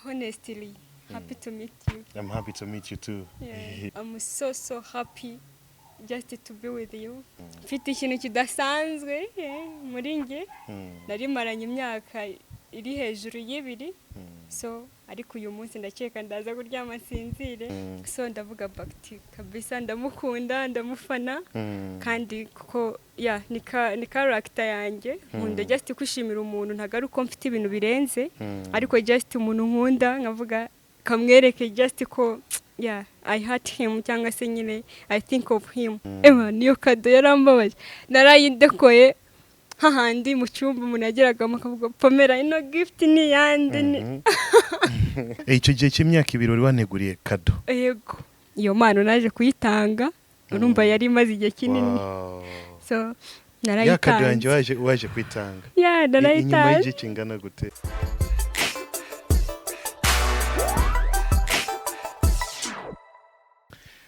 Honestly, happy to meet you. I'm happy to meet you too. Yeah. I'm so so happy just to be with you. Mfite ikintu kidasanzwe muri njye. Nari maranye imyaka iri hejuru y'ibiri. So ariko uyu munsi ndakeka ndaza kuryama nsinzire. So ndavuga Bakti kabisa, ndamukunda, ndamufana. Kandi kuko ya ni character yanjye, nkunda just kwishimira umuntu, ntabwo ari uko mfite ibintu birenze, ariko just umuntu nkunda nkavuga kamwereke just ko yeah, I hate him, cyangwa se nyine I think of him. Ema niyo kado yarambabaje, narayidekoye hahandi mu cyumba umuntu yageragamo akavuga: "Pamela, ino gift ni yande ni?" Icyo gihe cy'imyaka 2 wari waneguriye kado? Yego, iyo mpano naje kuyitanga, urumva yari imaze igihe kinini. So Ya kado yanjye narayitanze. Waje kwitanga Ya. Inyuma Narayitanze. y'igihe kingana gute?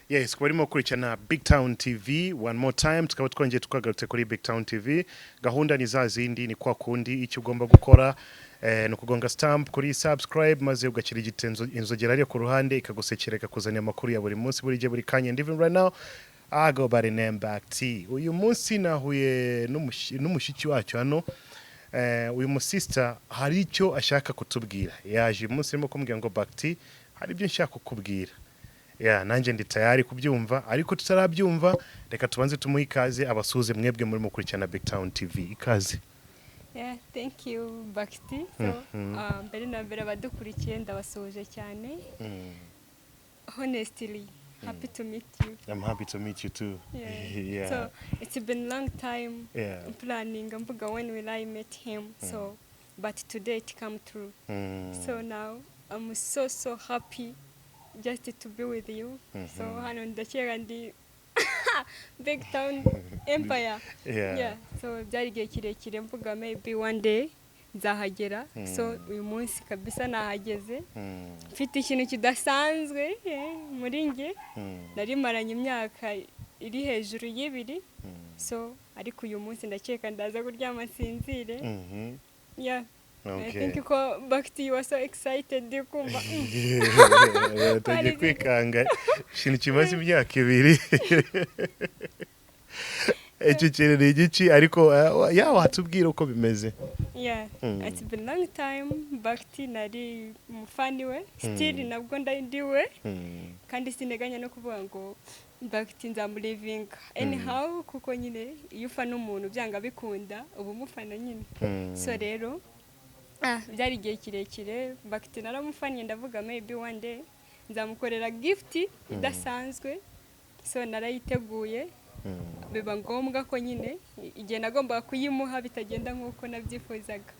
Yes, kuba barimo gukurikirana Big Town TV, one more time tukaba twongeye twagarutse kuri Big Town TV. Gahunda ni za zindi, ni kwa kundi. Icyo ugomba gukora ni ukugonga stamp kuri subscribe, maze ugashyira igitenzo inzogera ariyo ku ruhande, ikagusekera, ikakuzanira amakuru ya buri munsi, buri gihe, buri kanya. And even right now I go by the name Back T. Uyu munsi nahuye n'umushiki wacu hano. Uyu musista hari icyo ashaka kutubwira. Yaje uyu munsi arimo kumbwira ngo: "Back T, hari ibyo nshaka kukubwira." Ya, nanjye ndi tayari kubyumva, ariko tutarabyumva reka tubanze tumuhe ikaze, abasuhuze mwebwe muri mukurikirana Big Town TV. Ikaze. Yeah, thank you, Bakti. So, mbere na mbere abadukurikiye ndabasuhuje cyane. Honestly, happy to meet you. I'm happy to meet you too. Yeah. Yeah. So, it's been long time planning mvuga when will I meet him. So, but today it come true. So now I'm so so happy just to be with you. So hano ndakeka ndi Big Town Empire. Yeah. So byari igihe kirekire mvuga maybe one day nzahagera. So uyu munsi kabisa nahageze. Mfite ikintu kidasanzwe muri njye. Nari maranye imyaka iri hejuru y'ibiri. So ariko uyu munsi ndakeka ndaza kuryama nsinzire. Yeah. I think ko Bakti, you are so excited kumva. Tugiye kwikanga ikintu kimaze imyaka 2. Icyo kintu ni igiki? Ariko ya, watubwira uko bimeze. Yeah, it's been long time. Bakti nari umufani we, still nabwo ndiwe, kandi sinteganya no kuvuga ngo Bakti nzamuleavinga anyhow, kuko nyine iyo ufana umuntu byanga bikunda uba umufana nyine. So rero byari igihe kirekire Bakti naramufaniye, ndavuga maybe one day nzamukorera gift idasanzwe. So narayiteguye, biba ngombwa ko nyine igihe nagombaga kuyimuha bitagenda nk'uko nabyifuzaga,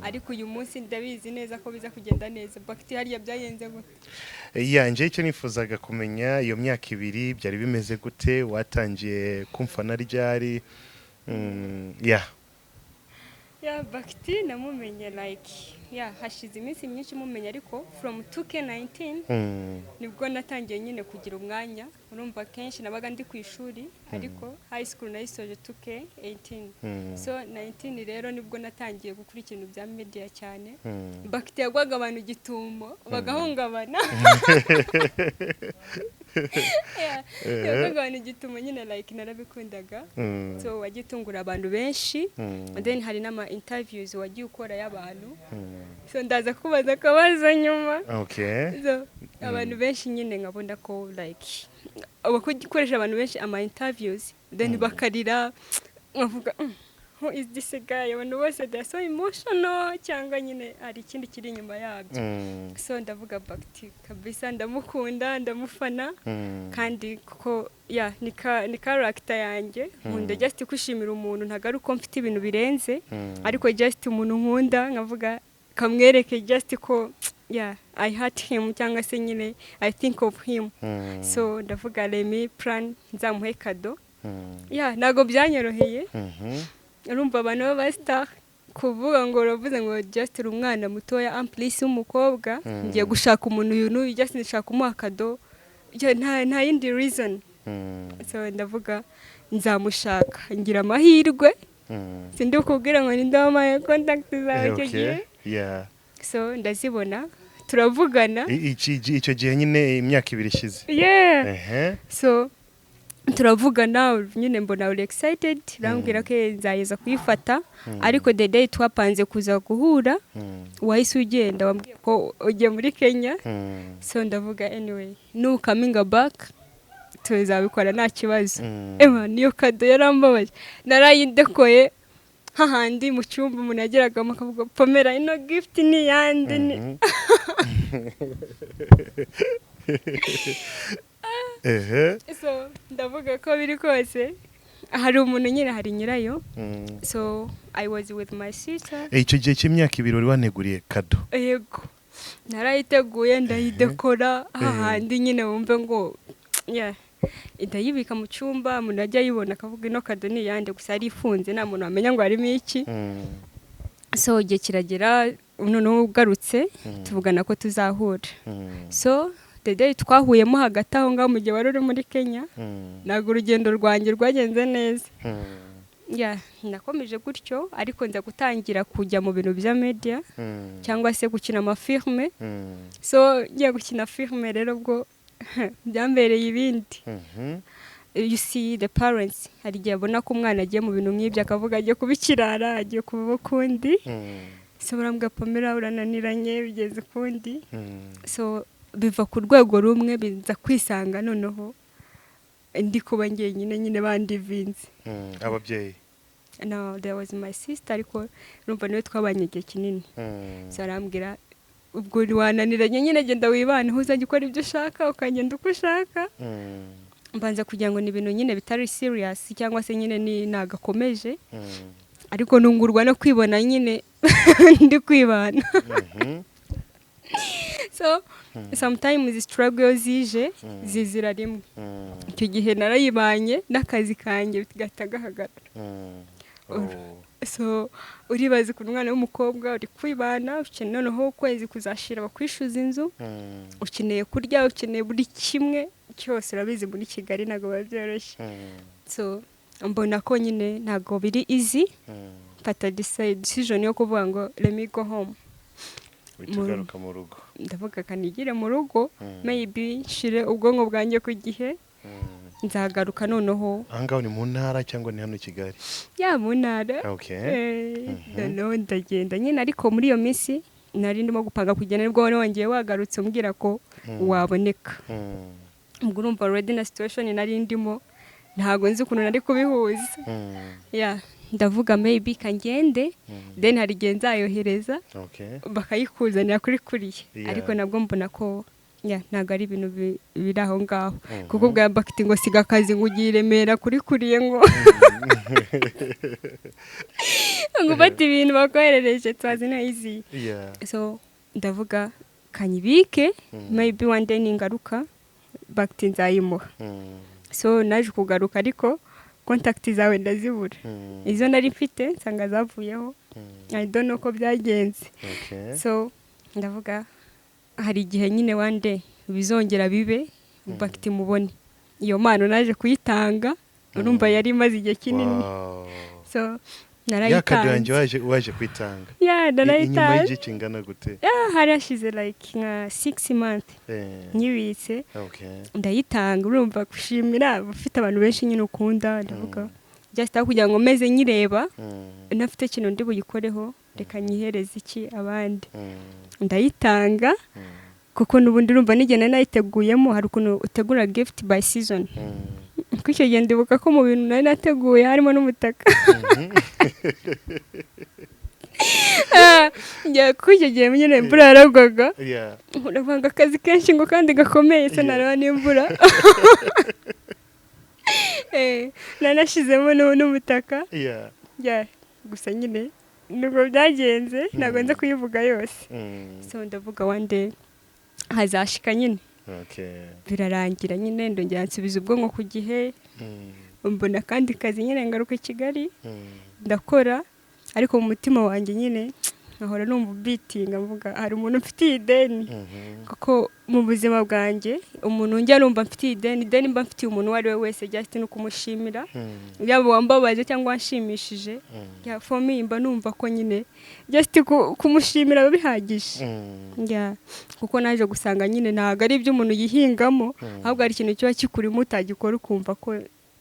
ariko uyu munsi ndabizi neza ko biza kugenda neza. Bakti, hariya byagenze gute? Ya, njye icyo nifuzaga kumenya, iyo myaka 2 byari bimeze gute? Watangiye kumfana ryari? Ya. Ya, Bakti namumenye like, ya, hashize iminsi myinshi mumenya, ariko from 2K19 nibwo natangiye nyine kugira umwanya. Urumva kenshi nabaga ndi ku ishuri, ariko high school nayisoje 2K18. So 19 rero nibwo natangiye gukurikira ibintu bya media cyane. Bakti yagwaga abantu igitumo bagahungabana. Yeah, yagwaga abantu igitumo nyine, like narabikundaga. So wagiye utungura abantu benshi. And then hari n'ama interviews wagiye ukora y'abantu. So ndaza kubaza akabazo nyuma. So abantu benshi nyine nkabona ko like abakoresha abantu benshi ama interviews, then bakarira, nkavuga: Who is this guy?" Abantu bose they are so emotional, cyangwa nyine hari ikindi kiri inyuma yabyo. So ndavuga Bakti kabisa, ndamukunda, ndamufana. Kandi kuko ya ni character yanjye, nkunda just kwishimira umuntu, ntabwo ari uko mfite ibintu birenze, ariko just umuntu nkunda nkavuga kamwereke just ko yeah, I hate him, cyangwa se nyine I think of him. So ndavuga let me plan nzamuhe kado. Yeah, ntabwo byanyoroheye. Urumva abantu b'abastar, kuvuga ngo uravuze ngo just uri umwana mutoya, amplisi w'umukobwa, ngiye gushaka umuntu uyu n'uyu, just nshaka kumuha kado. Yeah, nta yindi reason. So ndavuga nzamushaka, ngira amahirwe. Sindi kukubwira ngo ninde wampaye contact zawe icyo gihe. So ndazibona. Turavugana. Icyo gihe nyine imyaka 2 ishize. Yeah. So turavugana nyine, mbona uri excited, urambwira ko nzayeza kuyifata, ariko the day twapanze kuza guhura, wahise ugenda, wambwiye ko ugiye muri Kenya. So ndavuga, anyway, nu coming back tuzabikora, nta kibazo. Ema niyo kado yarambabaje. Narayidekoye hahandi mu cyumba umuntu yageragamo akavuga: "Pamela, ino gift ni yande?" Ni So ndavuga ko biri kose hari umuntu nyine, hari nyirayo. So I was with my sister. Icyo gihe cy'imyaka 2 wari waneguriye kado? Yego, narayiteguye, ndayidekora hahandi nyine wumve ngo yeah. Ndayibika mu cyumba, umuntu ajya ayibona akavuga: "Ino kado ni iyande?" Gusa yari ifunze, nta muntu wamenya ngo harimo iki. So igihe kiragera, noneho ugarutse, tuvugana ko tuzahura. So the day twahuyemo hagati aho ngaho, mu gihe wari uri muri Kenya, ntabwo urugendo rwanjye rwagenze neza. Yeah, nakomeje gutyo, ariko nza gutangira kujya mu bintu bya media cyangwa se gukina amafilme. So ngiye gukina filme rero, ubwo byambereye ibindi. You see, the parents hari igihe abona ko umwana agiye mu bintu nk'ibyo, akavuga agiye kuba ikirara, agiye kuba ukundi. So barambwira: "Pamela, urananiranye, bigeze ukundi." So biva ku rwego rumwe, biza kwisanga noneho ndi kuba njyenyine nyine, bandivinze. Ababyeyi? No, there was my sister, ariko urumva niwe twabanye igihe kinini. So arambwira: "Ubwo wananiranye nyine, genda wibane, uzajya ukora ibyo ushaka, ukagenda uko ushaka." Mbanza kugira ngo ni ibintu nyine bitari serious, cyangwa se nyine ni nagakomeje, ariko nungurwa no kwibona nyine ndi kwibana. So sometimes struggle zije zizira rimwe. Icyo gihe narayibanye n'akazi kanjye gahita gahagarara. So uribaza ukuntu umwana w'umukobwa uri kwibana, ukeneye noneho ukwezi kuzashira bakwishyuza inzu, ukeneye kurya, ukeneye buri kimwe cyose. Urabizi muri Kigali ntabwo biba byoroshye. So mbona ko nyine ntabwo biri easy, mfata decision yo kuvuga ngo let me go home. Uhita ugaruka mu rugo. Ndavuga kanigire mu rugo, maybe nshire ubwonko bwanjye ku gihe, nzagaruka noneho. Aha ngaho ni mu ntara cyangwa ni hano i Kigali? Ya, mu ntara. Noneho ndagenda nyine, ariko muri iyo minsi nari ndimo gupanga kugenda, nibwo wari wongeye wagarutse umbwira ko waboneka. Ubwo urumva already na situation nari ndimo, ntabwo nzi ukuntu nari kubihuza. Yeah, ndavuga maybe kangende, then hari igihe nzayohereza bakayikuzanira kuri kuriya. Ariko nabwo mbona ko yeah, ntabwo ari ibintu biri aho ngaho, kuko bwa bakiti ngo siga akazi ngo ugiye i Remera kuri kuriye, ngo ufate ibintu bakoherereje, twazi na easy. So ndavuga kanyibike, maybe one day ningaruka bakiti nzayimuha. So naje kugaruka, ariko contact zawe ndazibura. Izo nari mfite nsanga zavuyeho. I don't know uko byagenze. So ndavuga hari igihe nyine one day bizongera bibe, bakiti mubone. Iyo mpano naje kuyitanga, urumva yari imaze igihe kinini. So Ya kado yanjye narayitanze. waje kwitanga Yeah, inyuma narayitanze. y'igihe kingana gute? Yeah, hari hashize like nka 6 months nyibitse. Ndayitanga. Urumva gushimira ufite abantu benshi nyine ukunda, ndavuga just aho kugira ngo meze nyireba ntafite ikintu ndi buyikoreho, reka nyihereze iki abandi. Ndayitanga, kuko n'ubundi urumva n'igihe nari nayiteguyemo, hari ukuntu utegura gift by season. Kuko icyo gihe ndibuka ko mu bintu nari nateguye harimo n'umutaka. Njya kuko icyo gihe nyine imvura yaragwaga, uravanga akazi kenshi ngo kandi gakomeye se, nareba n'imvura. Nanashyizemo n'umutaka. Yeah, gusa nyine nubwo byagenze ntabwo nza kuyivuga yose. So ndavuga one day hazashika nyine. Birarangira nyine, ndongera nsubiza ubwonko ku gihe, mbona akandi kazi nyine, ngaruka i Kigali, ndakora, ariko mu mutima wanjye nyine Nkahora numva ubitinga, mvuga hari umuntu mfitiye ideni, kuko mu buzima bwanjye umuntu njya numva mfitiye ideni, ideni mba mfitiye umuntu uwo ari we wese, just no kumushimira, yaba uwambabaje cyangwa wanshimishije. Yeah, for me mba numva ko nyine just kumushimira biba bihagije. Yeah, kuko naje gusanga nyine ntabwo ari ibyo umuntu yihingamo, ahubwo hari ikintu kiba kikurimo utagikora ukumva ko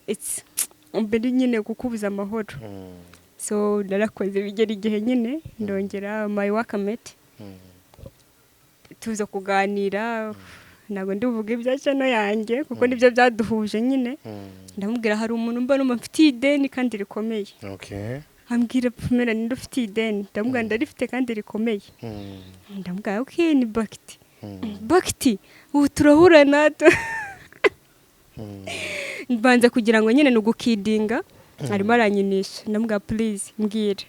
it's mbere nyine kukubuza amahoro. So narakoze, bigera igihe nyine ndongera my workmate, tuza kuganira. Ntabwo ndi buvuge ibya channel yanjye kuko nibyo byaduhuje nyine. Ndamubwira hari umuntu mba numva mfitiye ideni kandi rikomeye. Ambwira: "Pamela, ninde ufitiye ideni?" Ndamubwira ndarifite kandi rikomeye. Ndamubwira: "Okay, ni Bakiti." Bakiti ubu turaburana, mbanza kugira ngo nyine ni ugukidinga, arimo aranyinisha. Ndamubwira: "Please mbwira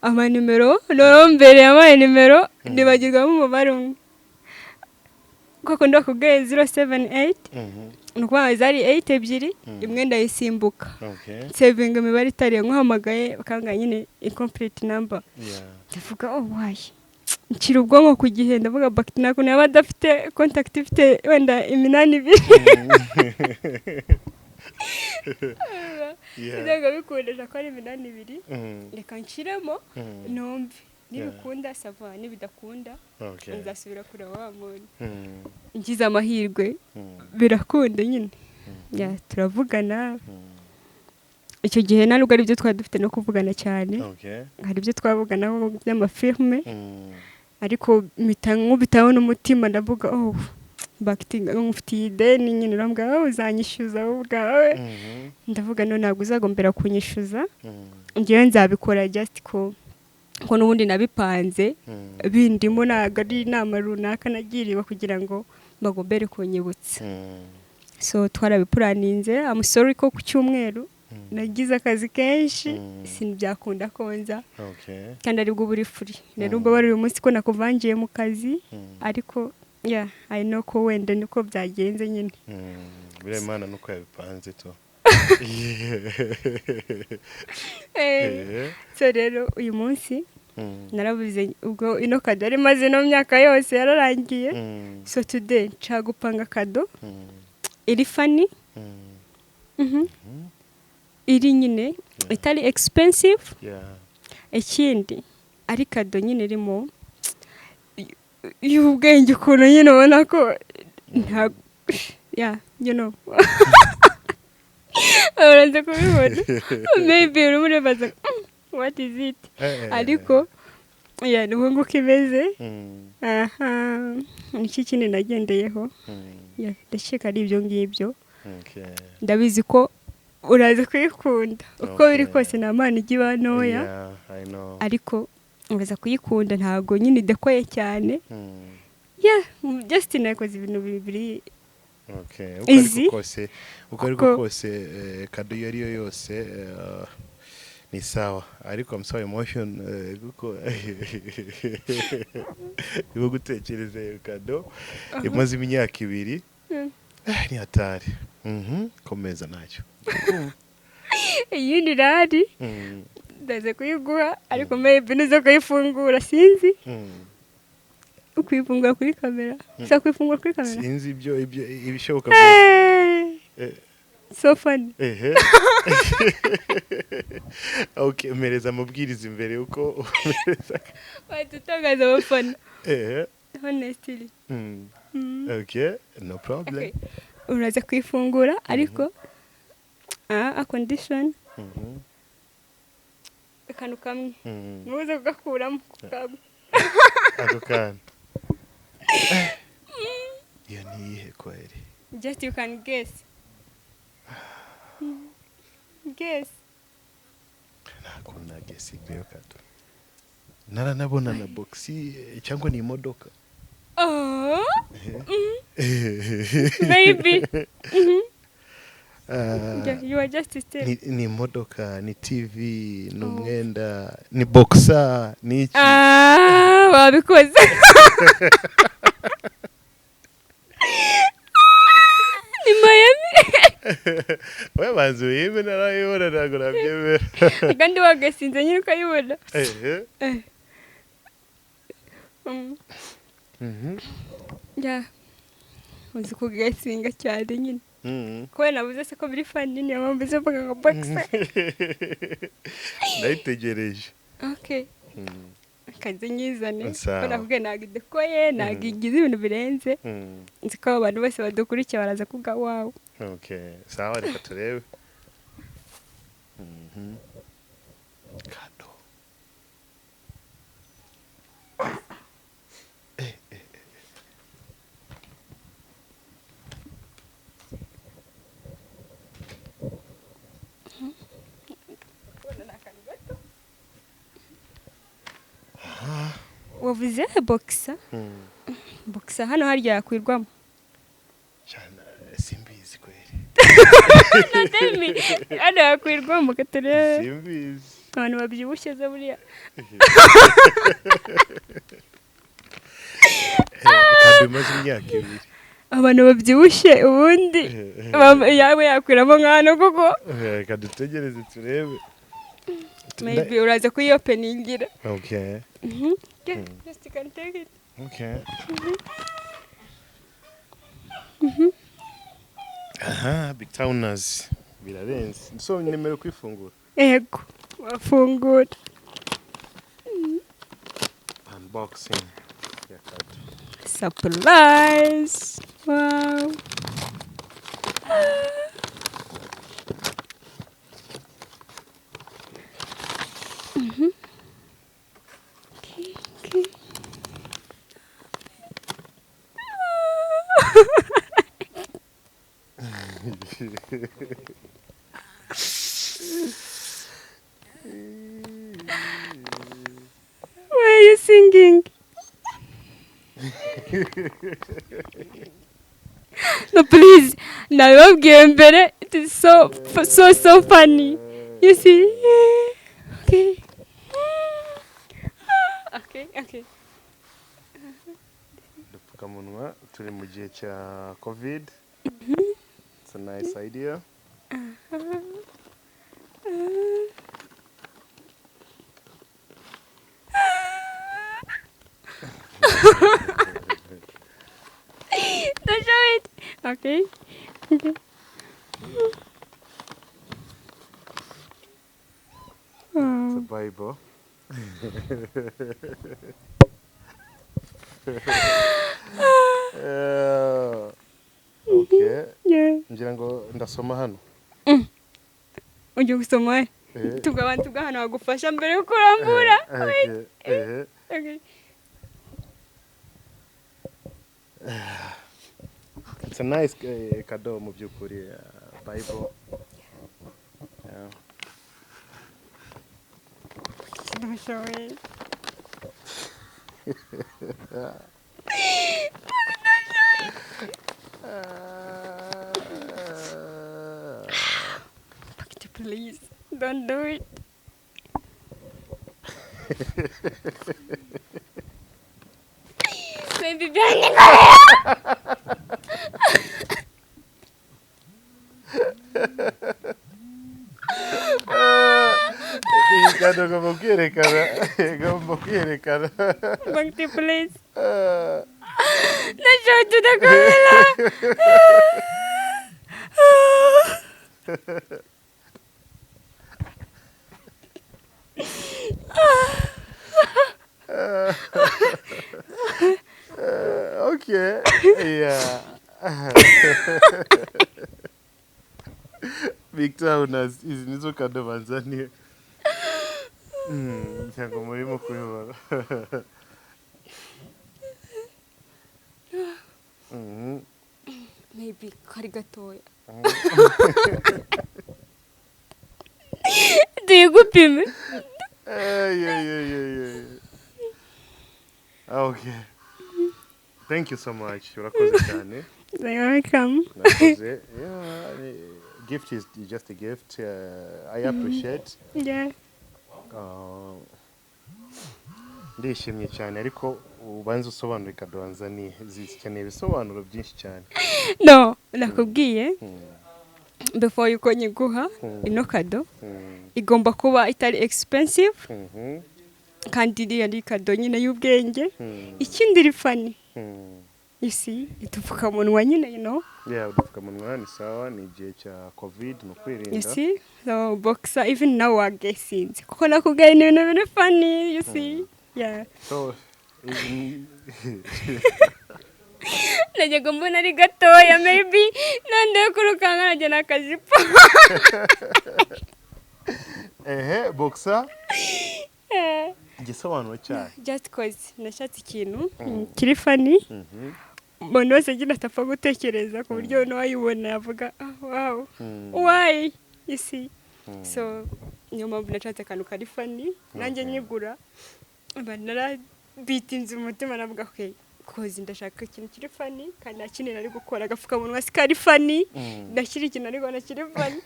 amanimero." Noneho mbere yampaye nimero nibagirwamo umubare umwe, koko ndakubwiye 078, ni ukuvuga zari eight ebyiri, imwe ndayisimbuka. Nsevinga imibare itari iyo, nkuhamagaye bakambwira nyine incomplete number. Ndavuga: "Oh, why?" Nshyira ubwonko ku gihe, ndavuga Bakiti ntabwo yaba adafite contact ifite wenda iminani ibiri. Ntabwo bikundisha ko ari iminani ibiri. Reka nshyiremo numve nibikunda, ça va, nibidakunda nzasubira kureba wa muntu. Ngize amahirwe birakunda nyine. Yeah, turavugana. Icyo gihe nta nubwo ari byo twari dufite no kuvugana cyane. Hari ibyo twavuganaho by'amafilme, ariko mpita nkubitaho n'umutima, ndavuga: "Oh, Bakiti, ngufitiye ideni nyine." Urambwira: "Oh, uzanyishyuza wowe ubwawe." Ndavuga: "No, ntabwo uzagombera kunyishyuza, ngewe nzabikora, just ko n'ubundi nabipanze bindimo, ntabwo ari inama runaka nagiriwe kugira ngo bagombere kunyibutsa." So twarabipuraninze. I'm sorry ko ku cyumweru nagize akazi kenshi, sinibyakunda konza kandi aribwo buri free. Rero ubwo bari uyu munsi ko nakuvangiye mu kazi, ariko yeah, I know ko wenda niko byagenze nyine. Buriya Imana nuko yabipanze tu. So rero uyu munsi narabuze, ubwo ino cadeau yari imaze ino myaka yose yararangiye. So today nshaka gupanga cadeau iri funny, iri nyine itari expensive. Ikindi ari cadeau nyine irimo y'ubwenge, ukuntu nyine ubona ko nta, yeah, uraza kubibona. Maybe urimo uribaza: What is it?" Ariko yeah, ni ubu nguko imeze. Aha, niki kindi nagendeyeho? Yeah, ndakeka ari ibyo ngibyo. Ndabizi ko uraza kuyikunda uko biri kose, nta mpano ijya iba ntoya. Yeah, I know. Ariko uraza kuyikunda, ntabwo nyine idekoye cyane. Yeah, just nakoze ibintu bibiri. Uko Easy. ariko kose, uko ariko kose, cadeau iyo ariyo yose ni sawa, ariko I'm so emotion, kuko niba gutekereza iyo cadeau imaze imyaka 2, ni hatari. Komeza ntacyo. Iyindi irahari, ndaza kuyiguha, ariko maybe nuza kuyifungura, sinzi. Kuyifungura kuri kamera, ushaka kuyifungura kuri kamera? Sinzi, ibyo ibishoboka byose. So funny. Ehe, okay, mpereza amabwiriza imbere uko umereza. Wahita utangaza abafana. Honestly. Okay, no problem. Okay. Uraza kuyifungura, ariko a condition, akantu kamwe muze kugakuramo kagwa. Ako kantu, iyo ni iyihe kweri? Just you can guess, guess. Ntabwo nagesinga iyo cadeau, naranabona na boxi, cyangwa ni imodoka? Oh, maybe. Yeah, you are just still Ni imodoka, ni TV, ni umwenda, ni boxer, ni iki? Ah, wabikoze, ni Miami. We banza uyime, narayibona, ntabwo nabyemera. Kandi wagasinze nyine ukayibona. Yeah. Uzi kuguessinga cyane nyine. Kubera navuze se ko biri funny, niyo mpamvu uzi uvuga ngo boxer. Ndayitegereje. Okay. Kazi nyizane. Sawa. Ko nakubwiye, ntabwo idekoye, ntabwo igize ibintu birenze. Nzi ko abantu bose badukurikiye baraza kuvuga "wow". Okay, sawa, reka turebe. Kado. Eh, eh, eh. Wavuze boxer. Boxer hano harya yakwirwamo? Cyane, simbizi kweri. No, tell me. Hano yakwirwamo katurebe? Simbizi. Abantu babyibushye ze buriya. Kado imaze imyaka 2. Abantu babyibushye ubundi yawe yakwiramo nk'hano kuko Reka dutegereze turebe. Maybe uraza kuyiyopeningira. Okay. Yeah, just you can take it. Okay. Aha, Big Towners. Birarenze. So nimero kwifungura. Ego, wafungura. Unboxing ya kado. Surprise! Wow. Okay. Why are you singing? No, please. Nabibabwiye mbere. It is so so so funny. You see? Okay. Okay. Udupfukamunwa, turi mu gihe cya COVID. It's a nice idea. Don't show it. Okay. It's a Bible. Okay. Yeah. Ngira ngo ndasoma hano. Ugiye gusoma he? Eh. Tugabana tugahana bagufasha mbere yo kurambura. Okay. Okay. It's a nice kado mu by'ukuri, Bible. Yeah. Don't show it. Don't show it. Pakiti, please. Don't do it. Maybe behind the camera. Iyi kado ngomba kwiyerekana, ngomba kwiyerekana. Pakiti, please. Don't show it to the camera. Okay, yeah. Big Towners, izi nizo kado banzaniye. Ngira ngo murimo kubibona. Maybe kari gatoya. Tuyigupime. Ay, ay, ay, ay, ay. Okay. Thank you so much. Urakoze cyane. You're welcome. Urakoze. Yeah, gift is just a gift. I appreciate. Ndishimye cyane, ariko ubanza usobanure kado wanzaniye, zikeneye ibisobanuro byinshi cyane. No, nakubwiye before yuko nyiguha ino kado, igomba kuba itari expensive. Kandi iriya ni kado nyine y'ubwenge. Ikindi iri funny. You see, udupfukamunwa nyine. Yeah, udupfukamunwa ni sawa, ni igihe cya COVID, ni ukwirinda. You see, so boxer, even now wagesinze kuko nakubwiye ni ibintu biri funny, you see, yeah. So Najyaga mbona ari gatoya, maybe nondeho kurukanka najya n'akajipo. Ehe, boxer, igisobanuro cyayo? Just 'cause nashatse ikintu kiri funny, umuntu wese nyine atapfa gutekereza, ku buryo n'uwayibona yavuga, "Ah, wow, why?" You see, so niyo mpamvu nashatse akantu kari funny. Nanjye nyigura mba narabitinze umutima, navuga, "Okay, 'cause ndashaka ikintu kiri funny," kandi nta kindi nari gukora. Agapfukamunwa si kari funny? Ndashyira ikintu ariko kiri funny.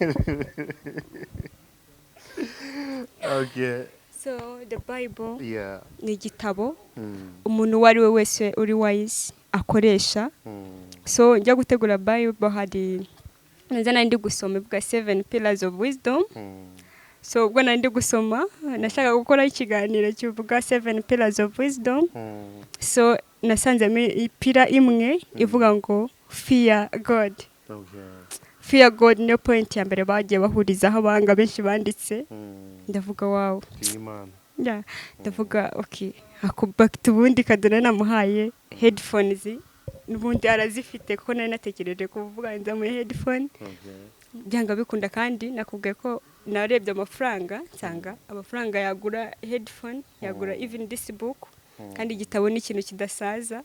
So the Bible ni igitabo umuntu uwo ari we wese uri wise akoresha. So njya gutegura Bible, hari nza nari ndi gusoma ivuga Seven Pillars of Wisdom. So ubwo nari ndi gusoma, nashakaga gukora ikiganiro kivuga Seven Pillars of Wisdom. So nasanzemo ipillar imwe ivuga ngo "Fear God." Fear God niyo point ya mbere bagiye bahurizaho abahanga benshi banditse. Ndavuga, "Wow." Tinya Imana. Yeah, ndavuga, "Okay." Akubakita ubundi kadona namuhaye headphones, n'ubundi arazifite, kuko nari natekereje kuvuga nzamuye headphone. Byanga bikunda. Kandi nakubwiye ko narebye amafaranga, nsanga amafaranga yagura headphone yagura even this book. Kandi igitabo ni ikintu kidasaza,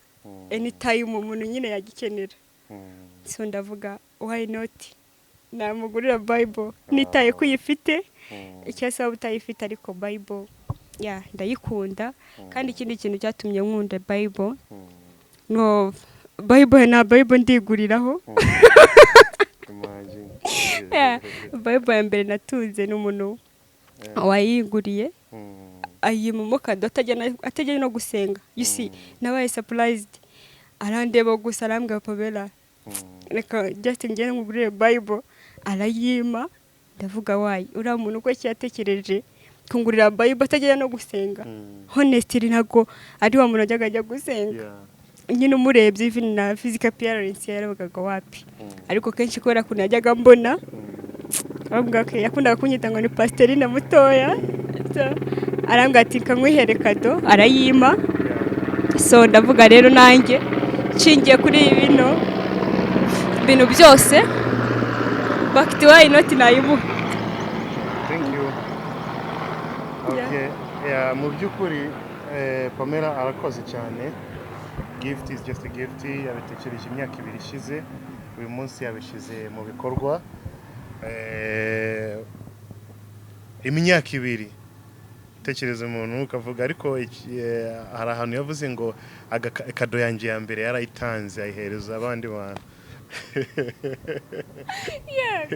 anytime umuntu nyine yagikenera. So ndavuga, "Why not namugurira Bible?" Nitaye ko uyifite icyo se waba utayifite, ariko Bible ya ndayikunda. Kandi ikindi kintu cyatumye nkunda Bible, no Bible, nta Bible ndiguriraho. Imagine. Yeah, Bible ya mbere natunze ni umuntu wayiguriye, ayimamo kado atajya no gusenga. You see, nabaye surprised, arandeba gusa arambwira, "Pamela, reka just ngende nkugurire Bible." Arayima. Ndavuga, "Why, uriya muntu uko yatekereje kungurira Bible atajya no gusenga?" Honestly, ntabwo ari wa muntu wajyaga ajya gusenga. Nyine umurebye, even na physical appearance, yaravugaga wapi. Ariko kenshi kubera ukuntu yajyaga mbona, aravuga ko yakundaga kunyita ngo ni pasiterine mutoya. So, arambwira ati, "Kankwihere kado." Arayima. So ndavuga rero nanjye nshingiye kuri bino bintu byose, back to why not nayimuha. Thank you. Yeah. Okay. Yeah, mu by'ukuri Pamela arakoze cyane. Gift is just a gift. Yabitekereje imyaka 2 ishize, uyu munsi yabishyize mu bikorwa. Imyaka 2, tekereza umuntu ukavuga, ariko hari ahantu yavuze ngo kado yanjye ya mbere yarayitanze, ayihereza abandi bantu. Yeah.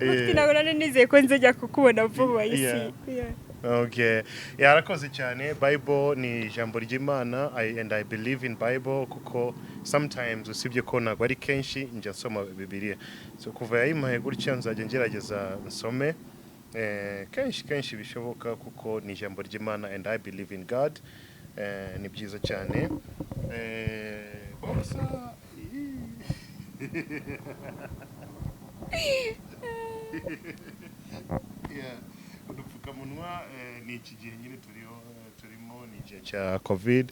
Mufti, ntabwo nari nizeye ko nzajya kukubona vuba isi. Yeah. Okay. Yarakoze cyane. Bible ni ijambo ry'Imana, and I believe in Bible, kuko sometimes, usibye ko ntabwo ari kenshi njya nsoma Bibiliya. So kuva yayimpaye gutya, nzajya ngerageza nsome kenshi kenshi bishoboka, kuko ni ijambo ry'Imana and I believe in God. Ni byiza cyane. Boxer. Yeah. Udupfukamunwa, ni iki gihe nyine turiho, turimo ni igihe cya COVID.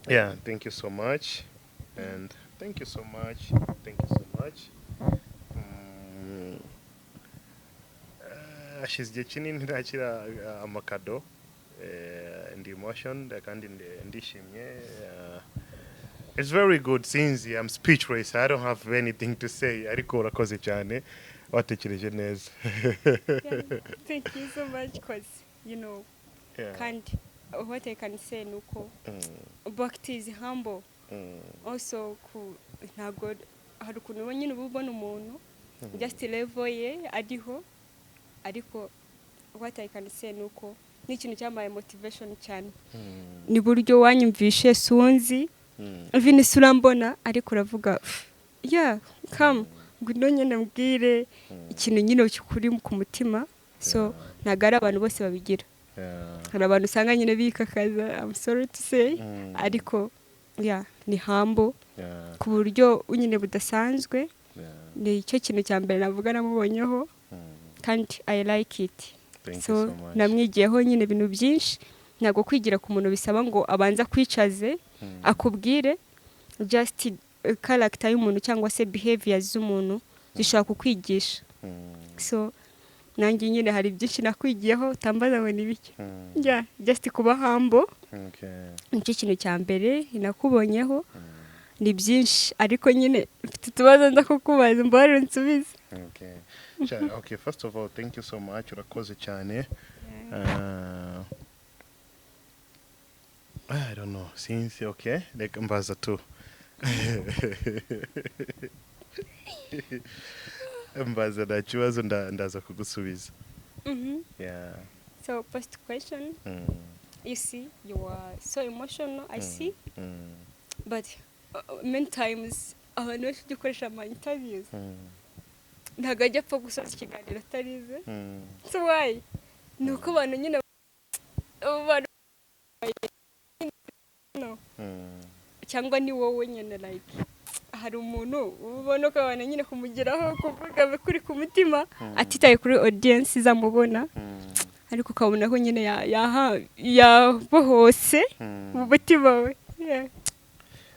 Yeah, thank you so much and thank you so much, thank you so much. Hashize igihe kinini ntakira amakado. Ndi emotion kandi ndishimye. It's very good. Since I'm speechless, I don't have anything to say, ariko urakoze cyane, watekereje neza. Yeah. Thank you so much, 'cause kandi what I can say ni uko Bakti is humble. Also ku ntabwo hari ukuntu uba nyine uba ubona umuntu just level ye ariho, ariko what I can say ni uko ni ikintu cyampaye motivation cyane, ni buryo wanyumvishe sunzi, even isura mbona, ariko uravuga, "Yeah, come, ngwino nyine mbwire ikintu nyine kikuri ku mutima." So ntabwo ari abantu bose babigira. Hari abantu usanga nyine bikakaza, I'm sorry to say, ariko yeah, ni humble ku buryo nyine budasanzwe. Ni cyo kintu cya mbere navuga namubonyeho, kandi I like it. Thank So you so much. namwigiyeho nyine ibintu byinshi. Ntabwo kwigira ku muntu bisaba ngo abanze akwicaze akubwire. Just character y'umuntu cyangwa se behavior z'umuntu zishobora kukwigisha. So nanjye nyine hari byinshi nakwigiyeho, utambaza ngo ni bike. Yeah, just kuba humble nicyo kintu cya mbere nakubonyeho. Ni byinshi, ariko nyine mfite utubazo nza kukubaza, mbabarire unsubize. Okay. Okay, first of all, thank you so much. Urakoze cyane. I don't know. Since okay, reka mbaza tu. Mbaza, nta kibazo, ndaza kugusubiza. Yeah. So first question, you see, you are so emotional, I see, but many times abantu benshi ujya ukoresha ama interviews, ntabwo ajya apfa gusoza ikiganiro atarize. So why? Ni uko abantu nyine, abantu no, cyangwa ni wowe nyine, like hari umuntu ubona ko abantu nyine kumugeraho kuvuga kuri ku mutima, atitaye kuri audience izamubona, ariko ukabona ko nyine yabohose mu mutima we. Yeah.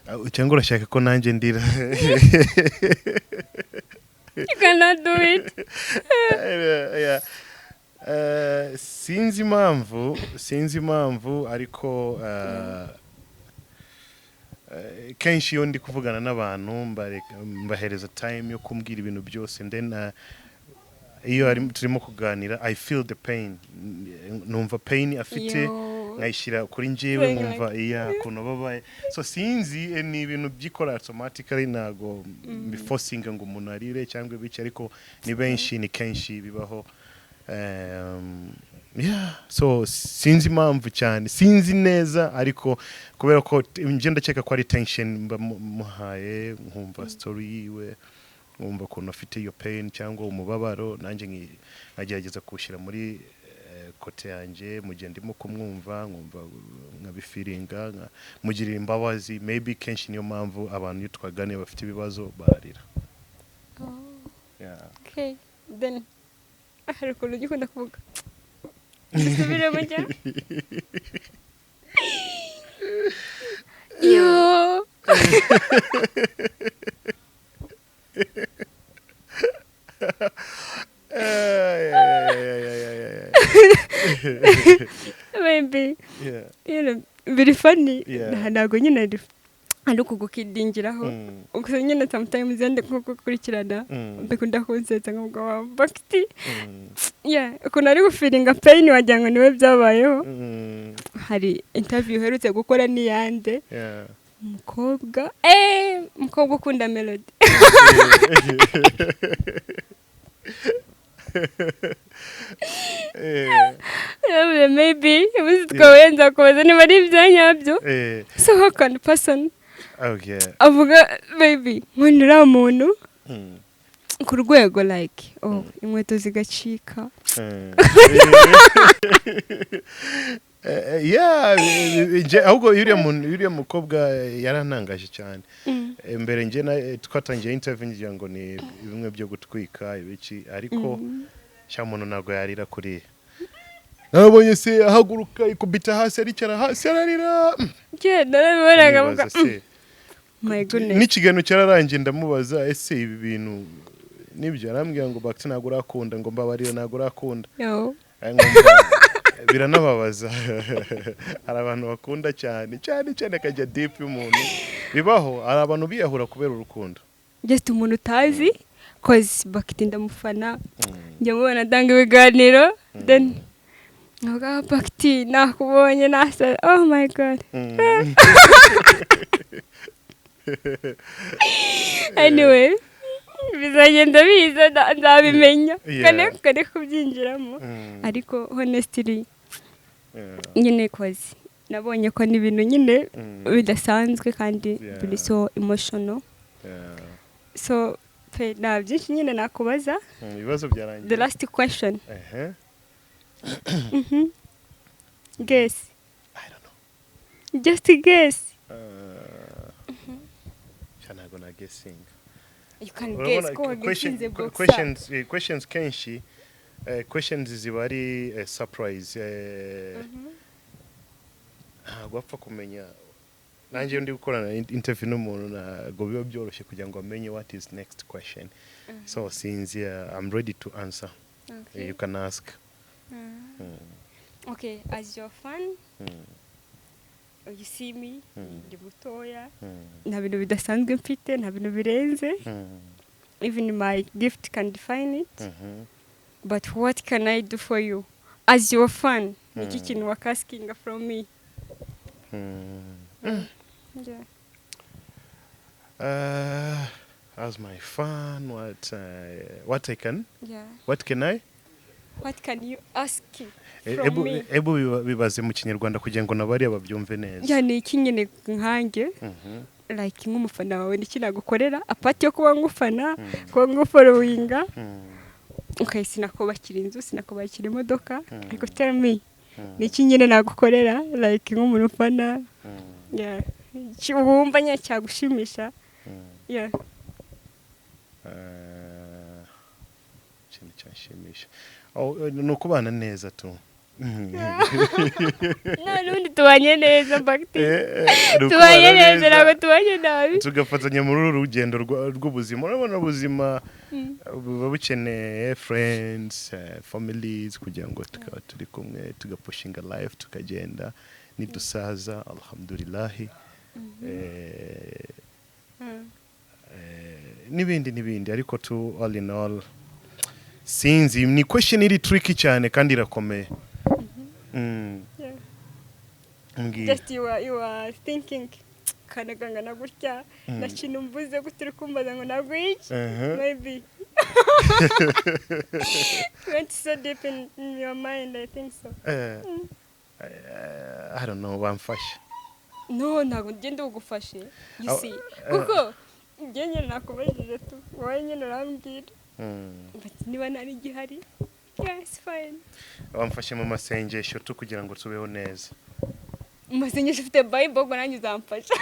Ah, cyangwa urashaka ko nanjye ndira? You cannot do it. Yeah. Sinzi impamvu, sinzi impamvu, ariko kenshi iyo ndi kuvugana n'abantu mbahereza time yo kumbwira ibintu byose. Then iyo turimo kuganira, I feel the pain, numva pain afite, Yo. nkayishyira kuri njyewe, Like- nkumva iya ukuntu babaye. So sinzi, ni ibintu byikora automatically, ntago mbiforcinga ngo umuntu arire cyangwa ibiki, ariko ni benshi, ni kenshi bibaho. Yeah, so sinzi impamvu cyane, sinzi neza, ariko kubera ko njye ndakeka ko ari tension mba muhaye, nkumva story yiwe, nkumva ukuntu afite iyo pain cyangwa umubabaro, nanjye nkagerageza kuwushyira muri côté yanjye mu gihe ndimo kumwumva, nkumva nkabifeelinga, mugirira imbabazi. Maybe kenshi niyo mpamvu abantu iyo twaganiye bafite ibibazo bararira. Yeah. Okay, then hari ukuntu ujya ukunda kuvuga, dusubiremo njya yo. Yeah. Maybe biri funny. Yeah. Ntabwo nyine ari ukugukidingiraho, gusa nyine sometimes iyo ndi nko gukurikirana, mbikunda kunsetsa nkavuga wa Bakiti, yeah, ukuntu ari gufeelinga pain wagira ngo niwe byabayeho. Hari interview uherutse gukora n'iyande umukobwa, umukobwa ukunda Melody. Maybe ubuze twabaye nzakubaza niba ari ibya nyabyo. So how can a person avuga baby nkunda uriya muntu ku rwego like, oh, inkweto zigacika? Yeah, ahubwo uriya muntu, uriya mukobwa yarantangaje cyane. Mbere njye twatangiye interview ngira ngo ni bimwe byo gutwika ibiki, ariko sha muntu ntabwo yarira kuriya. Nabonye se ahaguruka ikubita hasi, aricara hasi, ararira. Njye narabibonaga Nibaza mvuga, se, my goodness. N'ikiganiro cyararangiye ndamubaza: "Ese ibi bintu nibyo?" Arambwira ngo: "Bakiti, ntabwo urakunda, ngo mbabarire, ntabwo urakunda." Yo. Nkumva biranababaza. Hari abantu bakunda cyane cyane cyane, akajya deep y'umuntu. Bibaho, hari abantu biyahura kubera urukundo. Just umuntu utazi, cause Bakiti ndamufana, njya mubona atanga ibiganiro, then nkavuga: "Ah, Bakiti, nakubonye nasa, oh my God." Anyway, bizagenda biza, nzabimenya. Kane kare kubyinjiramo, ariko honestly, nyine cause nabonye ko ni ibintu nyine bidasanzwe kandi biri so emotional. So pe, nta byinshi nyine nakubaza. Ibibazo byarangiye. The last question. Ehe. Guess. I don't know. Just guess. Sha, ntabwo na guessing. You can Urabona, guess ko waguessinze boxer. Questions kenshi, questions ziba ari surprise, ntabwo wapfa kumenya. Nanjye iyo ndi gukorana interview n'umuntu, ntabwo biba byoroshye kugira ngo amenye what is next question. So sinzi, I'm ready to answer. You can ask. Okay, as your fan, you see me, ndi mutoya, nta bintu bidasanzwe mfite, nta bintu birenze. Even my gift can define it. But what can I do for you as your fan? Niki kintu wakaskinga from me? Yeah. As my fan, what I can what can I What can you ask from ebu me? Ebu bibaze mu Kinyarwanda kugira ngo nabariya babyumve neza. Yeah, ni iki nyine nkanjye, like nk'umufana wawe, niki nagukorera apart yo kuba ngufana, kuba ngufollowinga? Okay, sinakubakira inzu, sinakubakira imodoka, ariko tell me, niki nyine nagukorera like nk'umuntu ufana? Yeah. Wumva nyine cyagushimisha? Yeah. Ikintu cyanshimisha, oh, ni ukubana neza tu. No, n'ubundi tubanye neza, Bagiti. Ni ukubana Tubanye neza, ntabwo tubanye nabi. Tugafatanya muri uru rugendo rw'ubuzima. Urabona ubuzima buba bukeneye friends, families, kugira ngo tukaba turi kumwe, tugapushinga life, tukagenda nidusaza, alhamdulillahi, n'ibindi n'ibindi. Ariko tu all in all, sinzi, ni question iri tricky cyane kandi irakomeye. Mbwira. Just you are thinking kanagangana gutya na kintu mvuze gutya, uri kumbaza ngo ntabwo iki. Maybe went so deep in your mind, I think so. I don't know, wamfasha. No, ntabwo ngenda bugufashe, you see, kuko njye nyine nakubajije tu, wowe nyine urambwira. But niba nari gihari, yeah, it's fine. Wamfashe mu masengesho tu kugira ngo tubeho neza. Mu masengesho? Ufite Bible, ubwo nanjye uzamfasha.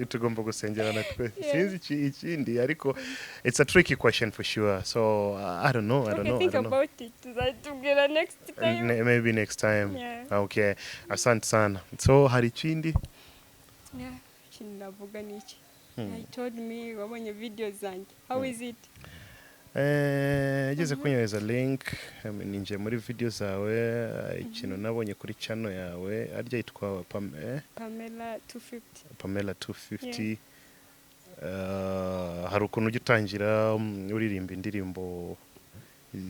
Tugomba gusengerana twe. Sinzi ikindi, ariko it's a tricky question for sure, so I don't know, I don't Okay, know, I think don't know. about it, tuzatubwira next time. Maybe next time. Yeah. Okay, asante sana. So hari ikindi? Yeah, ikintu navuga ni iki? I told me wabonye video zanjye, how is it? Yageze kunyohereza link, ninjiye muri video zawe. Ikintu nabonye kuri channel yawe arya yitwa Pamela 250. Pamela 250. Hari ukuntu ujya utangira uririmba indirimbo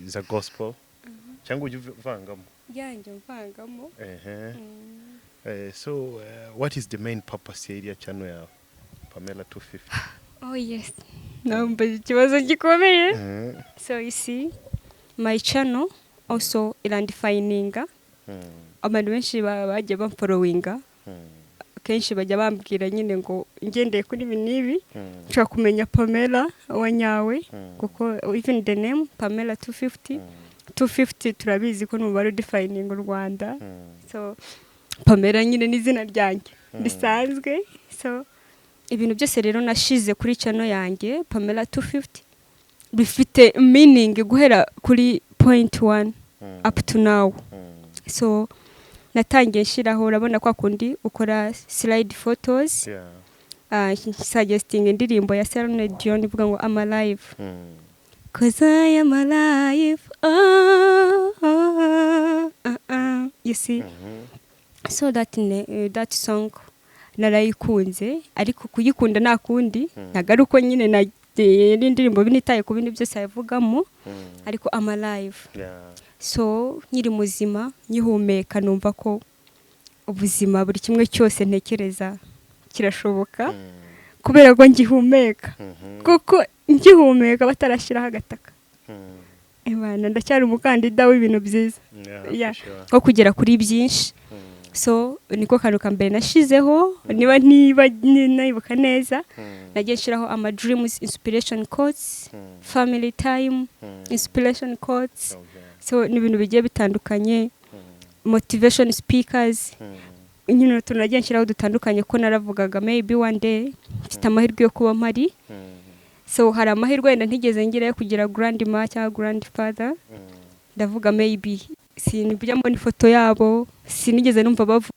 za gospel cyangwa ujya uvangamo? Yanjye mvangamo. Ehe. So what is the main purpose ya iriya channel yawe Pamela 250? Oh yes, nambaye ikibazo gikomeye. So you see, my channel also irandefininga. Abantu benshi bagiye bamfollowinga, kenshi bajya bambwira nyine ngo ngendeye kuri ibi n'ibi, nshobora kumenya Pamela wa nyawe, kuko even the name Pamela 250, 250 turabizi ko ni umubare udefininga u Rwanda. So Pamela nyine ni izina ryanjye risanzwe. So ibintu byose rero nashize kuri channel yanjye Pamela 250 bifite meaning guhera kuri point one up to now. So natangiye nshyiraho, urabona kwa kundi ukora slide photos, suggesting indirimbo ya Celine Dion ivuga ngo "I'm alive", "'Cause I am alive, oh, oh, oh, oh." You see? So that song narayikunze, ariko kuyikunda nta kundi, ntabwo ari uko nyine nagiye n'indirimbo binitaye ku bindi byose yavugamo, ariko I'm alive. So nkiri muzima, nkihumeka, numva ko ubuzima, buri kimwe cyose ntekereza kirashoboka, kubera ko ngihumeka, kuko ngihumeka batarashyiraho agataka. Ebana, ndacyari umukandida w'ibintu byiza. Yeah, for sure. Nko kugera kuri byinshi. So niko kantu ka mbere nashizeho. Niba nibuka neza, nagiye nshyiraho ama dreams, inspiration quotes, family time, inspiration quotes. So ni ibintu bigiye bitandukanye. motivation speakers nyine. Utuntu nagiye nshyiraho dutandukanye, ko naravugaga maybe one day mfite amahirwe yo kuba mpari. So hari amahirwe wenda ntigeze ngira yo kugira grandma cyangwa grandfather. Ndavuga maybe sinjya mbona ifoto yabo, sinigeze numva bavuga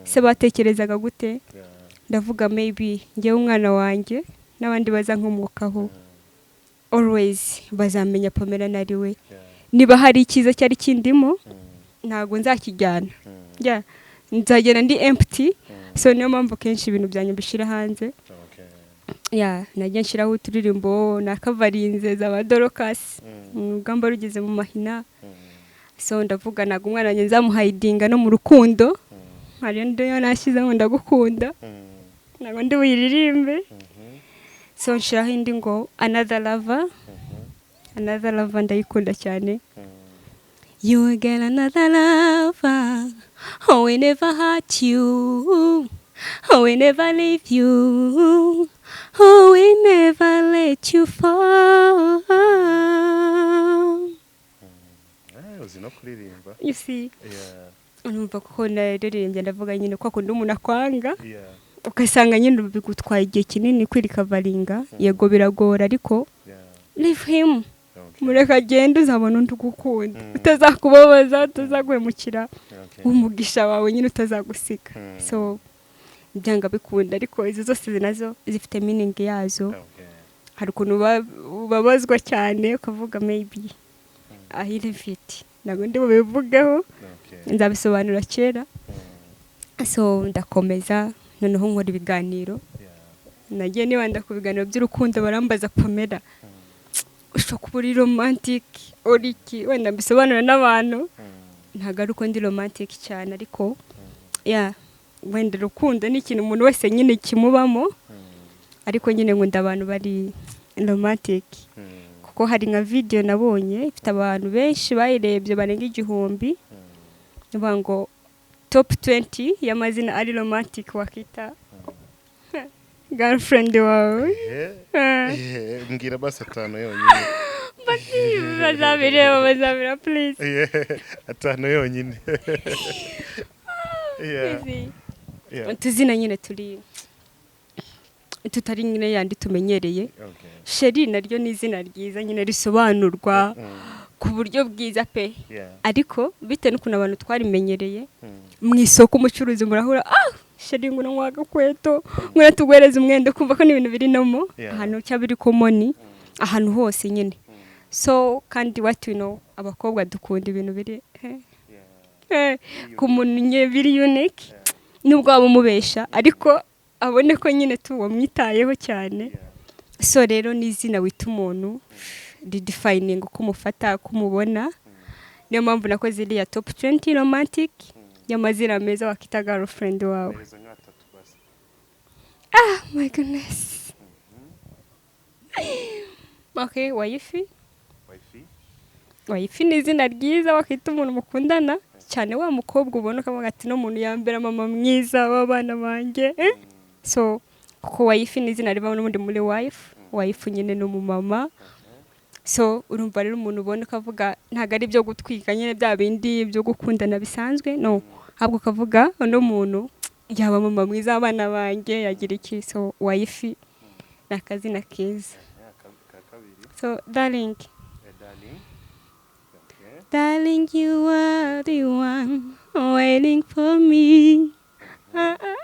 se batekerezaga gute. Ndavuga maybe njyewe umwana wanjye n'abandi bazankomokaho always bazamenya Pamela nari we. Niba hari icyiza cyari kindimo, ntabwo nzakijyana. Yeah, nzagenda ndi empty. So niyo mpamvu kenshi ibintu byanjye mbishyira hanze. Yeah, najya nshyiraho uturirimbo nakavarinze za Dorcas, urugamba rugeze mu mahina. So ndavuga ntabwo umwana wanjye nzamuhidinga no mu rukundo. Hari yo nashyizemo "Ndagukunda", ntabwo ndi buyiririmbe. So nshyiraho indi ngo "Another Lover". "Another Lover" ndayikunda cyane. You will get another lover. Oh, we never hurt you. Oh, we never leave you. Oh, we never let you fall. Uzi no kuririmba. You see, urumva ko naririmbye, ndavuga nyine ko akunda umuntu akwanga, ugasanga nyine bigutwaye igihe kinini kwirecoveringa. Yego biragora, ariko leave him. Mureka agende, uzabona undi ugukunda, utazakubabaza, utazaguhemukira, umugisha wawe nyine utazagusiga. So byanga bikunda, ariko izo zose nazo zifite meaning yazo. Hari ukuntu ubabazwa cyane ukavuga maybe I leave it. Ntabwo ndi bubivugeho, nzabisobanura kera. So ndakomeza noneho nkora ibiganiro. Nagiye nibanda ku biganiro by'urukundo. Barambaza: "Pamela, ushobora kuba uri romantic, uri iki?" Wenda mbisobanura n'abantu, ntabwo ari uko ndi romantic cyane, ariko yeah, wenda urukundo ni ikintu umuntu wese nyine kimubamo, ariko nyine nkunda abantu bari romantic, kuko hari nka video nabonye ifite abantu benshi bayirebye barenga 1000, bavuga ngo top 20 y'amazina ari romantic wakita girlfriend wawe. Mbwira basi atanu yonyine. Bazabireba, bazabira, please. Yeah, atanu yonyine. Easy. Utuzina nyine turi tutari nyine yandi tumenyereye. Chéri naryo ni izina ryiza nyine risobanurwa ku buryo bwiza pe, ariko bitewe n'ukuntu abantu twarimenyereye mu isoko, umucuruzi murahura: "Ah chéri, ngo nywa agakweto, ngo tuguhereze umwenda," kumva ko n'ibintu biri nomo ahantu cyangwa biri common ahantu hose nyine. So kandi what we know, abakobwa dukunda ibintu biri ku muntu nye biri unique, nubwo waba umubesha ariko abone ko nyine wamwitayeho cyane. So rero ni izina wita umuntu ridefininga uko umufata, uko umubona. Niyo mpamvu nakoze iriya top 20 romantic y'amazina meza wakita girlfriend wawe. Mpereza nk'atatu basi. Ah, my goodness. Okay, Wifey. Wifey. Wifey ni izina ryiza wakita umuntu mukundana cyane, wa mukobwa ubona ukavuga ati: "No muntu yambera mama mwiza w'abana banjye," eh? So kuko wifey ni izina riva n'ubundi muri wife. Wife nyine ni umumama. So urumva rero umuntu ubona ukavuga, ntabwo ari ibyo gutwika nyine bya bindi byo gukundana bisanzwe, no ahubwo ukavuga uno muntu yaba mama mwiza w'abana banjye, yagira iki. So wifey ni akazina keza. Ka kabiri. So darling. Darling, okay. Darling, you are the one waiting for me. Ah, ah.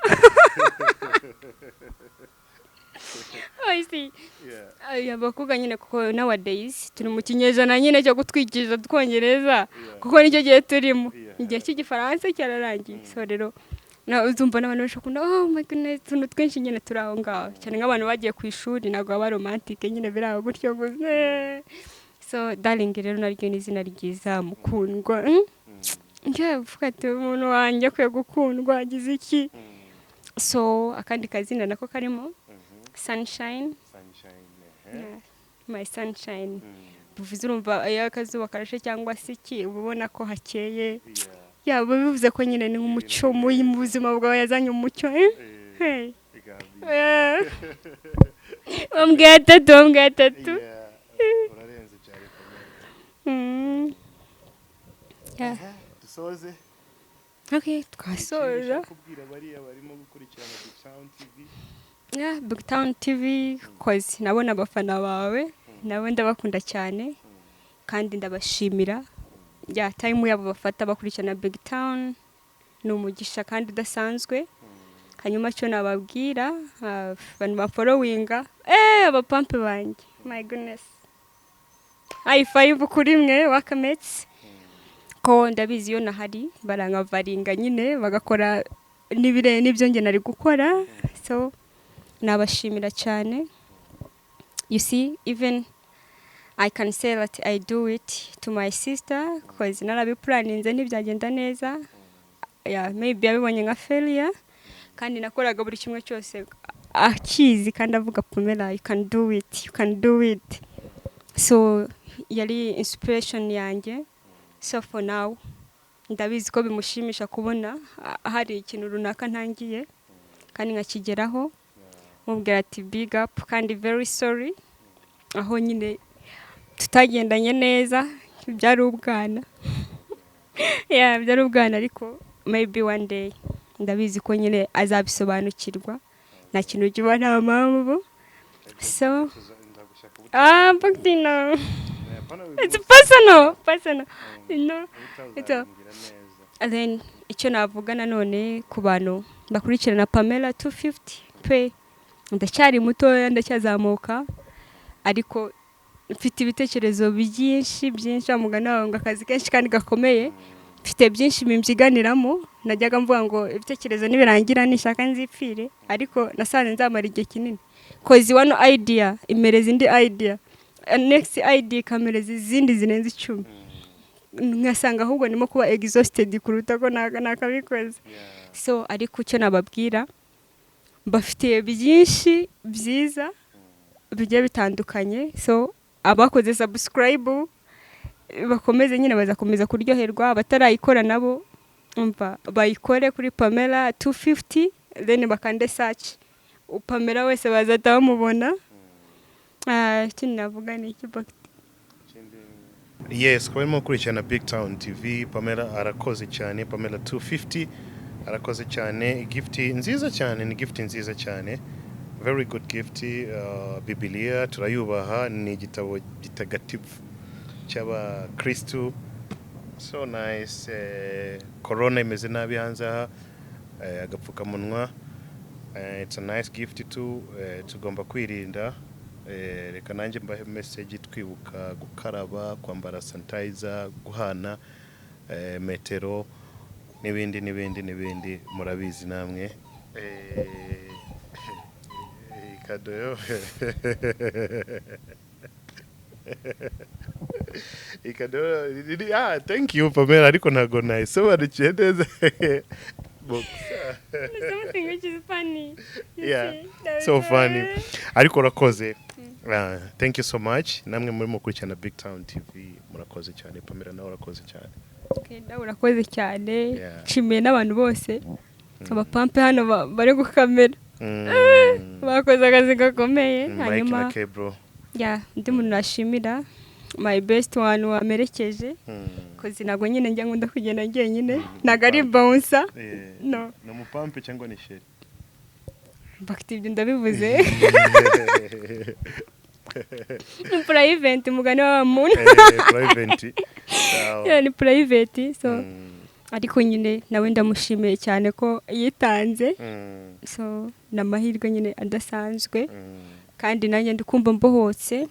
Oh, I see. Ay, abakobwa nyine, kuko nowadays turi mu kinyejana nyine cyo gutwikiriza Twongereza, kuko nicyo gihe turimo. Igihe cy'Igifaransa cyararangiye. So rero na uzumva n'abantu benshi bakunda, oh my goodness, utuntu twinshi nyine turi aho ngaho cyane, nk'abantu bagiye ku ishuri ntabwo baba romantic nyine, biri aho gutyo gusa. So darling rero naryo ni izina ryiza, mukundwa. Njye uvuga ati umuntu wanjye akwiye gukundwa, agize iki. So akandi kazina nako karimo Sunshine. Sunshine, eh. Yeah, my sunshine bivuze, urumva iyo akazuba karashe cyangwa se iki, uba ubona ko hakeye. Yaba bivuze ko nyine ni nk'umucyo mu buzima bwawe, yazanye umucyo, eh? Hey. Yeah. Bambwiye atatu, bambwiye atatu. Yeah, urarenze cyane, Pamela. Yeah. Dusoze. Okay, twasoza. Kubwira bariya barimo gukurikirana Big Town TV. Yeah, Big Town TV, 'cause nabona abafana bawe, nabo ndabakunda cyane kandi ndabashimira ya time yabo bafata bakurikirana Big Town, ni umugisha kandi udasanzwe. Hanyuma cyo nababwira, abantu bafollowinga, abapampe banjye, my goodness, high five kuri mwe wakametse, ko ndabizi iyo nahari barankavaringa nyine, bagakora n'ibire n'ibyo njye nari gukora. So nabashimira cyane. You see, even I can say that I do it to my sister, 'cause narabiplanninze ntibyagenda neza. Yeah, maybe yabibonye nka failure, kandi nakoraga buri kimwe cyose akizi kandi avuga: "Pamela, you can do it, you can do it." So yari inspiration yanjye. So for now ndabizi ko bimushimisha kubona hari ikintu runaka ntangiye kandi nkakigeraho. Mubwira ati big up, kandi very sorry aho nyine tutagendanye neza, byari ubwana. Yeah, byari ubwana, ariko maybe one day ndabizi ko nyine azabisobanukirwa, nta kintu kiba nta mpamvu. So but no, it's personal, personal, no. And then icyo navuga nanone ku bantu bakurikirana Pamela 250 pe, ndacyari mutoya, ndacyazamuka, ariko mfite ibitekerezo byinshi byinshi. Wa mugani wawe ngo akazi kenshi kandi gakomeye, mfite byinshi bimbyiganiramo. Najyaga mvuga ngo ibitekerezo nibirangira nishaka nzipfire, ariko nasanze nzamara igihe kinini, 'cause one idea imereza indi idea, next idea ikamereza izindi zirenze 10, ngasanga ahubwo ndimo kuba exhausted kuruta ko nakabikoze. So ariko icyo nababwira, mbafitiye byinshi byiza bigiye bitandukanye. So abakoze subscribe bakomeze nyine, bazakomeza kuryoherwa. Abatarayikora nabo, umva, bayikore kuri Pamela 250, then bakande search Pamela wese bazahita bamubona. Ikindi navuga ni iki, Bakti? Yes, kuba barimo gukurikirana Big Town TV, Pamela arakoze cyane, Pamela 250 arakoze cyane. Gift nziza cyane, ni gift nziza cyane, very good gift. Bibiliya turayubaha, ni igitabo gitagatifu cy'abakristu. So nice. Corona imeze nabi hanze aha, agapfukamunwa, it's a nice gift too. Tugomba kwirinda. Reka nanjye mbahe message: twibuka gukaraba, kwambara sanitizer, guhana metero n'ibindi n'ibindi n'ibindi, murabizi namwe. Kado yo ikado, thank you Pamela, ariko ntago nayisobanukiye neza. Boxer. Something which is funny. You see? That So is funny, ariko urakoze. Thank you so much namwe murimo gukurikirana Big Town TV, murakoze cyane. Pamela, nawe urakoze cyane. Okay, nawe urakoze cyane. Nshimiye n'abantu bose, abapampe hano bari gukamera, bakoze akazi gakomeye. Mike Hanyuma na Kebro. Ya, undi muntu nashimira, my best one wamerekeje, 'cause ntabwo nyine njya nkunda kugenda njyenyine, ntabwo ari bouncer. No. Ni umupampe cyangwa ni chéri? Bakiti, ibyo ndabivuze ni private, mugani wa muntu. Private. Sawa. Yeah, ni private. So ariko nyine nawe ndamushimiye cyane ko yitanze. So ni amahirwe nyine adasanzwe, kandi nanjye ndi kumva mbohotse.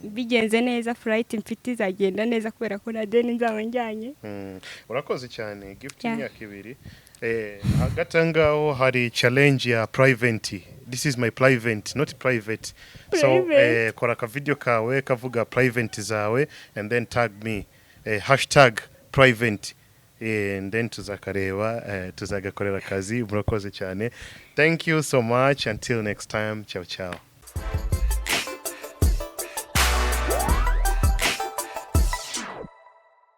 Bigenze neza, flight mfite izagenda neza kubera ko na deni nzaba njyanye. Urakoze cyane, gift y'imyaka 2. Hagati aho ngaho hari challenge ya private, this is my private, not private. So Private. Kora aka video kawe kavuga private zawe and then tag me, #private, and then tuzakareba, tuzagakorera akazi. Murakoze cyane, thank you so much, until next time, ciao ciao.